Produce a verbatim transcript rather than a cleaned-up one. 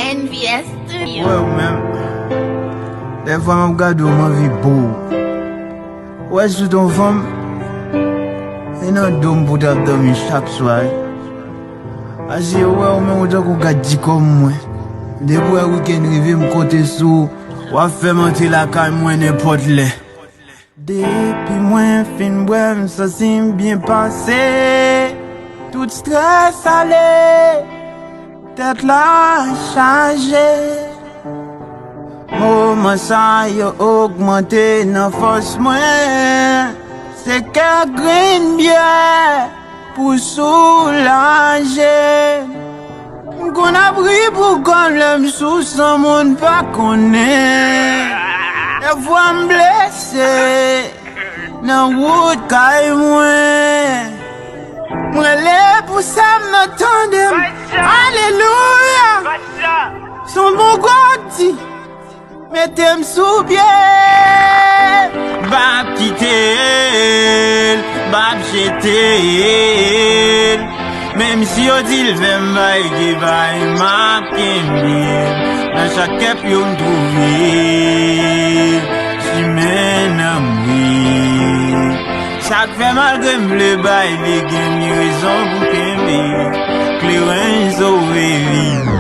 N V S Studio. Wè ou menm. Dèfwa m ap gade w, m anvi bo w. Wè sou ton fanm, e nan do m pou t ap dòmi chak swa. Ase wè ou menm ou tankou gad ti kòm mwen. Depi wè wikenn rive, m konte sou ou. W ap fè m antre lakay mwen nenpòt lè. Depi mwen fin bwè, m santi m byen pase. Tout strès ale, tèt la chaje. Moman sa yo ogmante nan fòs mwen. Se kè grenn byè pou soulaje. M konn ap ri pou kò m lè m sou san moun pa konnen. Dèfwa m blese nan wout kay mwen. M rele pou sa m nan tande m. Alelouya! Se yon bon gwa w di. Mete m sou pye. M p ap kite l, m p ap jete l. Menm si yo di l fè m bay, gen bay, m ap kenbe l. Nan chak kèp yo m twouve l. Chimen nan m wi. Sa k fè malgre m vle bay, li gen mi rezon pou kenbe. Kleren sove vi.